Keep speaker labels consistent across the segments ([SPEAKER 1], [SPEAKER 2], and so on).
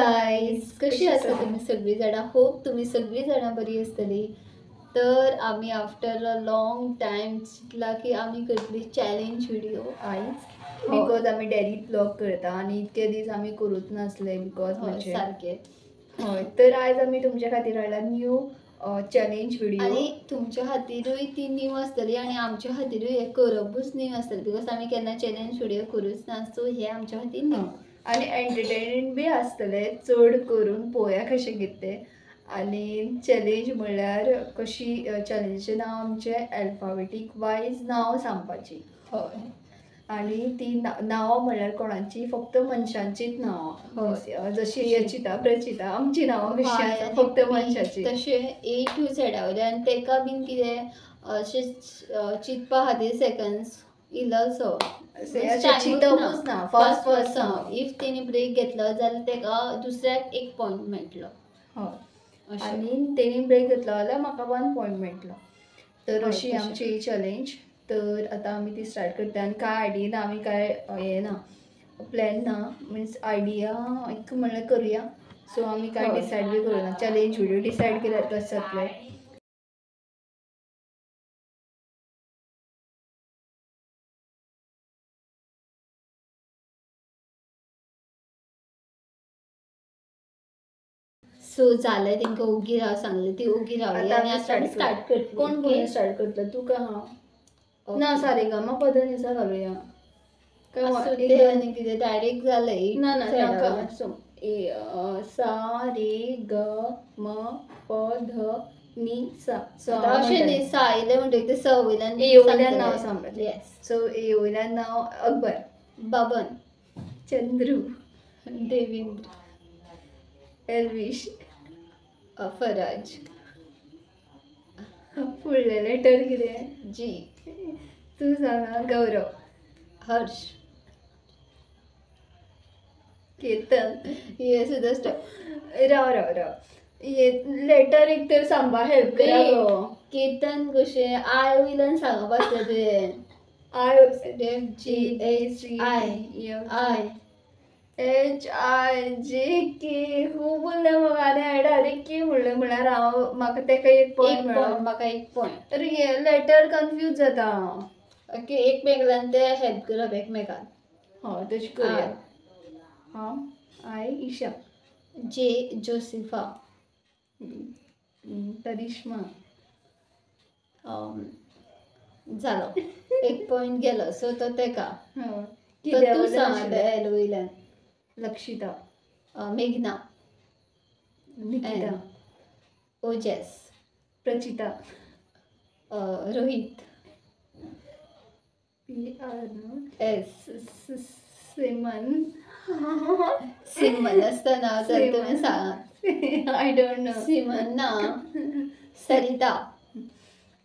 [SPEAKER 1] Guys, कशी आसा तुमी सगळीं जाणां? होप तुमी सगळीं जाणां बरी आसतली. तर आमी after a long time Chintala की आमी करतली चॅलेंज व्हिडिओ
[SPEAKER 2] आयज, because आमी डेली ब्लॉग करता आनी इतके दीस आमी करूच नासले because म्हणजे
[SPEAKER 1] सारके.
[SPEAKER 2] हय, तर आयज आमी तुमच्या खातीर हाडला न्यू चॅलेंज व्हिडिओ
[SPEAKER 1] आनी तुमच्या खातीरूय ती न्यू आसतली आनी आमच्या खातीरूय हें करपूच न्यू आसतलें because आमी केन्ना चॅलेंज व्हिडिओ करूच ना. सो हे आमच्या खातीर न्यू
[SPEAKER 2] आनी एंटरटेनमेंट बी आसतलें चड करून. पळोवया कशें कितें तें. आनी चॅलेंज म्हणल्यार कशी, चॅलेंजीचें नांव आमचें अल्फाबेटीक वायज नांव सांगपाची.
[SPEAKER 1] हय,
[SPEAKER 2] आनी ती नांवां म्हणल्यार कोणाची, फक्त मनशांचीच नांवां, जशी यचिता प्रचिता आमची नांवां कशी आसा, फक्त मनशाची.
[SPEAKER 1] तशें ए टू झेडा वयल्यान तेका बीन कितें अशें चिंतपा खातीर सेकंड्स इल्लोसो
[SPEAKER 2] चिंतपूच ना, फास्ट फास्ट.
[SPEAKER 1] If तेणी ब्रेक घेतलो जाल्यार तेका दुसऱ्याक एक पॉयंट मेळटलो.
[SPEAKER 2] हय, आनी तेणी ब्रेक घेतलो जाल्यार म्हाका 1 पॉयंट मेळटलो. तर अशी आमची ही चॅलेंज. तर आतां आमी ती स्टार्ट करता आनी कांय आयडिया ना, आमी कांय हें ना, प्लॅन ना, मिन्स आयडिया एक म्हणल्यार करुया. सो आमी कांय डिसायड बी करूं ना, चॅलेंज व्हिडिओ डिसायड केल्यार कशें जातलें.
[SPEAKER 1] सो जालें, तेंकां ओगी राव सांगलें, ती ओगी रावली आनी आतां स्टार्ट करतली.
[SPEAKER 2] कोण कोण स्टार्ट करतलो, तूं काय हांव? ना, सारेगामा पदनिसा घालुया.
[SPEAKER 1] आनी कितें डायरेक्ट जालें?
[SPEAKER 2] ना ना नाका. सा रे ग म प ध नि सा.
[SPEAKER 1] अशें न्ही, सा येयलें म्हणटकीर तें स वयल्यान
[SPEAKER 2] ए वयल्यान नांव सांगपाचें.
[SPEAKER 1] येस.
[SPEAKER 2] सो ए वयल्यान नांव अकबर,
[SPEAKER 1] बाबन,
[SPEAKER 2] चंद्रू,
[SPEAKER 1] देवेंद्र,
[SPEAKER 2] एल्विश,
[SPEAKER 1] फराज.
[SPEAKER 2] फुडलें लेटर कितें?
[SPEAKER 1] जी.
[SPEAKER 2] तूं सांग. गौरव,
[SPEAKER 1] हर्ष,
[SPEAKER 2] केतन.
[SPEAKER 1] हे सुद्दां
[SPEAKER 2] राव राव राव, हे लेटर एक तर सांगपा हेल्प करा गो.
[SPEAKER 1] केतन कशें I वयल्यान सांगप आसता तुवें.
[SPEAKER 2] I,
[SPEAKER 1] F G H I I
[SPEAKER 2] H I J K. खूब उरलें म्हाका आनी हांवें डायरेक्ट के म्हणलें, म्हणल्यार हांव म्हाका तेका एक पॉयंट मेळ्ळो,
[SPEAKER 1] म्हाका एक पॉयंट.
[SPEAKER 2] तर हे लेटर कन्फ्यूज जाता हांव.
[SPEAKER 1] ओके, एकमेकान ते हेल्प करप एकमेकान.
[SPEAKER 2] हय, तशें करुया. हांव I Isha,
[SPEAKER 1] J Josepha,
[SPEAKER 2] Karishma.
[SPEAKER 1] जालो, एक पॉयंट गेलो. सो तो तेका.
[SPEAKER 2] कितें
[SPEAKER 1] तूं सांग आतां एल वयल्यान.
[SPEAKER 2] लक्षिता,
[SPEAKER 1] मेघना,
[SPEAKER 2] निकिता,
[SPEAKER 1] ओजस,
[SPEAKER 2] Prachita,
[SPEAKER 1] Rohit,
[SPEAKER 2] P R
[SPEAKER 1] S,
[SPEAKER 2] Simon.
[SPEAKER 1] Simon आसता नांव तर तुमी सांगा.
[SPEAKER 2] I don't know.
[SPEAKER 1] Simon ना. सरिता.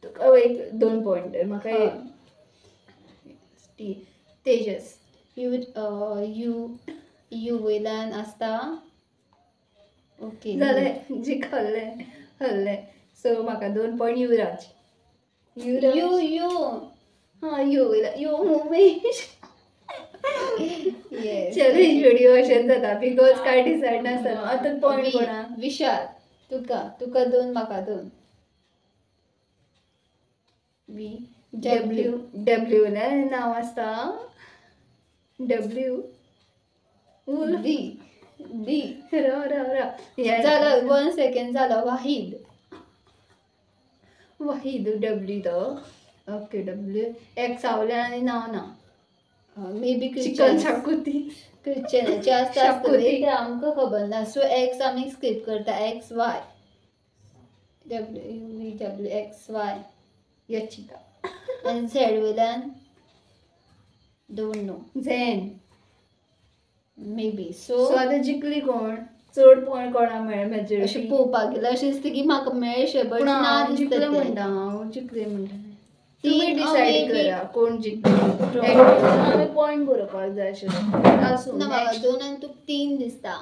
[SPEAKER 2] तुका एक 2 पॉयंट, म्हाका एक. तेजस.
[SPEAKER 1] You you you वयल्यान आसता. ओके,
[SPEAKER 2] जालें, जिखल्लें हरलें. सो म्हाका 2 point. Yuvraj,
[SPEAKER 1] Yuvraj, you you
[SPEAKER 2] हां, you वयल्यान you Umesh.
[SPEAKER 1] Yes,
[SPEAKER 2] challenge video अशेंच जाता because कांय डिसायड नासता. आतां पॉयंट कोणा?
[SPEAKER 1] विशाल. तुका तुका 2, म्हाका 2.
[SPEAKER 2] वी डब्ल्यू डब्ल्यू वयल्यान नांव आसता. W
[SPEAKER 1] D D.
[SPEAKER 2] राव राव राव,
[SPEAKER 1] जालो, 1 सेकंड जालो. वाहीद,
[SPEAKER 2] वाहीद डब्ल्यू तो. ओके, डब्ल्यू एक्स वयल्यान आनी नांव ना.
[SPEAKER 1] मे बी
[SPEAKER 2] चिकन शाकुती,
[SPEAKER 1] क्रिश्चनाचे आसता आसतले ते आमकां खबर ना. सो एक्स आमी स्कीप करता. X Y W U V W X Y.
[SPEAKER 2] Yachita.
[SPEAKER 1] आनी झेड वयल्यान don't know.
[SPEAKER 2] Zen
[SPEAKER 1] may be. So
[SPEAKER 2] आतां जिखली कोण? चड पॉयंट कोणा मेळ्ळे? मेजोरिटी.
[SPEAKER 1] अशें पळोवपाक गेल्यार अशें दिसता की म्हाका मेळशें, बट ना दिसता.
[SPEAKER 2] जिखलें म्हणटा हांव, जिखलें म्हणटा. तुमी डिसायड करा कोण जिखले. आमी पॉयंट बरोवपाक जाय आशिल्लो. आसूं,
[SPEAKER 1] ना, म्हाका 2 आनी तुका 3 दिसता.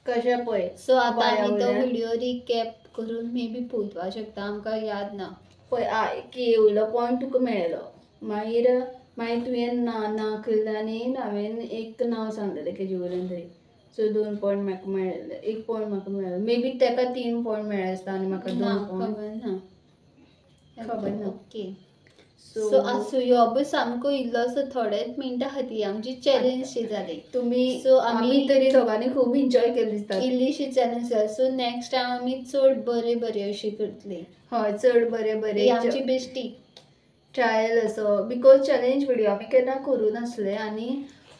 [SPEAKER 2] कशें पळय.
[SPEAKER 1] सो आतां आमी तो व्हिडिओ रिकॅप करून मे बी पळोवपाक शकता, आमकां याद ना.
[SPEAKER 2] पळय, I K वयलो पॉयंट तुका मेळ्ळो, मागीर मागीर तुवें ना ना केलें आनी हांवें एक नांव सांगलेलें केजे वयल्यान तरी. सो 2 पॉयंट म्हाका मेळ्ळे, 1 पॉयंट म्हाका मेळ्ळो, मे बी ताका 3 पॉयंट मेळ्ळे आसता आनी म्हाका 2 पॉयंट,
[SPEAKER 1] खबर ना,
[SPEAKER 2] खबर ना.
[SPEAKER 1] ओके सो आसूं, ह्यो बी सामको इल्लोसो थोडेच मिनटां खातीर आमची चॅलेंज शी जाली.
[SPEAKER 2] तुमी
[SPEAKER 1] सो
[SPEAKER 2] आमी तरी दोगांनी खूब एन्जॉय केली दिसता,
[SPEAKER 1] इल्लीशी चॅलेंज जाली. सो नेक्स्ट टायम आमी चड बरे बरे अशी करतली.
[SPEAKER 2] हय, चड बरे बरे
[SPEAKER 1] आमची बेश्टी
[SPEAKER 2] ट्रायल असो, because challenge video आमी केन्ना करूं नासले आनी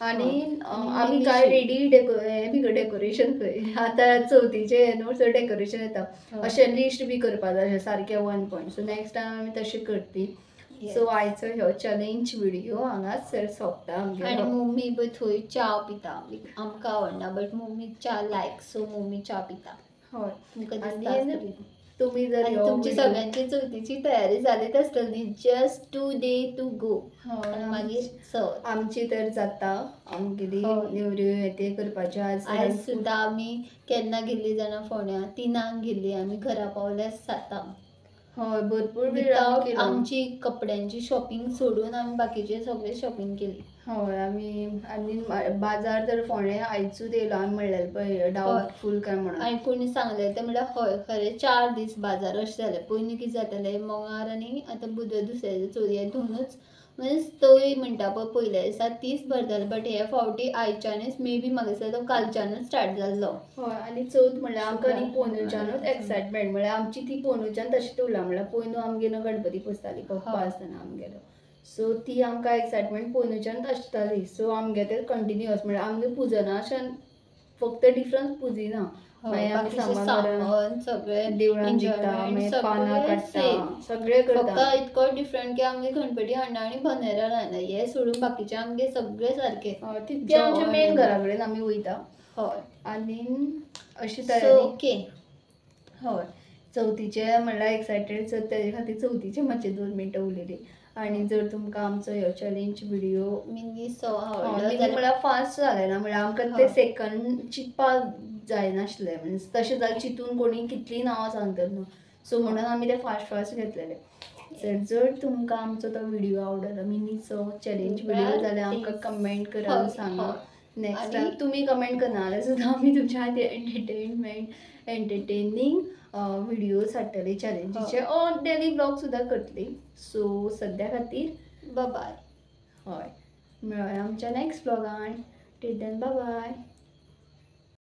[SPEAKER 2] आनी आमी काय रेडी हें बी डेकोरेशन खंय आतां चवथीचें हें न्हू, सो डेकोरेशन येता अशें लिस्ट बी करपा जाय अशें सारकें 1 पॉयंट. सो नेक्स्ट टायम आमी तशें करतली. सो आयचो ह्यो चॅलेंज व्हिडिओ हांगाच सोंपता आमगेलो.
[SPEAKER 1] आनी मम्मी पळय थंय च्या पिता, आमकां आवडना बट मम्मी च्या लायक, सो मम्मी च्या पिता.
[SPEAKER 2] हय,
[SPEAKER 1] तुमकां दिसता
[SPEAKER 2] तुमी जर
[SPEAKER 1] तुमची सगळ्यांची चवथीची तयारी जालीच आसतली, जस्ट 2 डे टू गो. आनी मागीर चवथ
[SPEAKER 2] आमची तर जाता, आमगेली नेवऱ्यो हे ते करपाचे.
[SPEAKER 1] आयज सुद्दां आमी केन्ना गेल्ली जाणा फोंड्या, 3 गेल्ली आमी, घरा पावल्या 7.
[SPEAKER 2] हय, भरपूर वेळ
[SPEAKER 1] आमची कपड्यांची शॉपिंग सोडून आमी बाकीचे सगळे शॉपिंग केली.
[SPEAKER 2] हय, आमी आनी बाजार तर फोंडे आयजूच येयलो आमी म्हणलेलें पळय डावटफूल काय म्हणून,
[SPEAKER 1] आनी कोणी सांगलें तें म्हणल्यार हय खरें 4 दीस बाजार अशें जालें. पयलीं कितें जातालें, मंगळार आनी आतां बुधवार दुसऱ्या दिसा चवथी दोनूच म्हणजे तोय म्हणटा पळय पयल्या दिसा तीच भरताले, बट हे फावटी आयच्यानूच मे बी म्हाका दिसता तो कालच्यानूच स्टार्ट जाल्लो.
[SPEAKER 2] हय, आनी चवथ म्हणल्यार आमकां न्ही पोंदूच्यानूच एक्सायटमेंट, म्हणल्यार आमची ती पोंदूच्यान तशें उरला, म्हणल्यार पयलू आमगेर गणपती पुजताली पप्पा आसतना आमगेलो, सो ती आमकां एक्सायटमेंट पोंदूच्यानूच आसताली. सो आमगे ते कंटिन्युअस म्हणल्यार आमगे पुजना अशें फक्त डिफरन्स पुजिना, मागीर आमी
[SPEAKER 1] सामान सगळें
[SPEAKER 2] देवळान दिता, मागीर पानां काडटा, सगळें करता.
[SPEAKER 1] फक्त इतको डिफरंट की आमगे गणपती हाडना आनी बनेरा घालना, हे सोडून बाकीचे आमगे सगळे सारके.
[SPEAKER 2] तितके आमच्या मेन घरा कडेन आमी वयता.
[SPEAKER 1] हय,
[SPEAKER 2] आनी अशी तयारी.
[SPEAKER 1] ओके,
[SPEAKER 2] हय, चवथीचे म्हणल्यार एक्सायटेड, सो तेजे खातीर चवथीचे मातशे 2 मिनटां उलयली. आनी जर तुमकां आमचो ह्यो चॅलेंज व्हिडिओ
[SPEAKER 1] मिनी सो आवडलो
[SPEAKER 2] म्हणल्यार फास्ट जालें ना, म्हणल्यार आमकां ते सेकंड चिंतपाक जायनासलें, म्हणजे तशें जाल्यार चिंतून कोणी कितलीं नांवां सांगतलीं न्हू, सो म्हणून आमी ते फास्ट फास्ट घेतलेले. जर तुमकां आमचो तो व्हिडिओ आवडलो मिनीचो चॅलेंज व्हिडिओ जाल्यार आमकां कमेंट करा, सांगा. नेक्स्ट टायम तुमी कमेंट करना जाल्यार सुद्दां आमी तुमच्या खातीर एंटरटेनिंग व्हिडिओज हाडटले चॅलेंजीचे, ऑर डेली ब्लॉग सुद्दां करतली. सो सद्या खातीर
[SPEAKER 1] बाय.
[SPEAKER 2] हय, मेळोया आमच्या नेक्स्ट ब्लॉगान. Till then bye.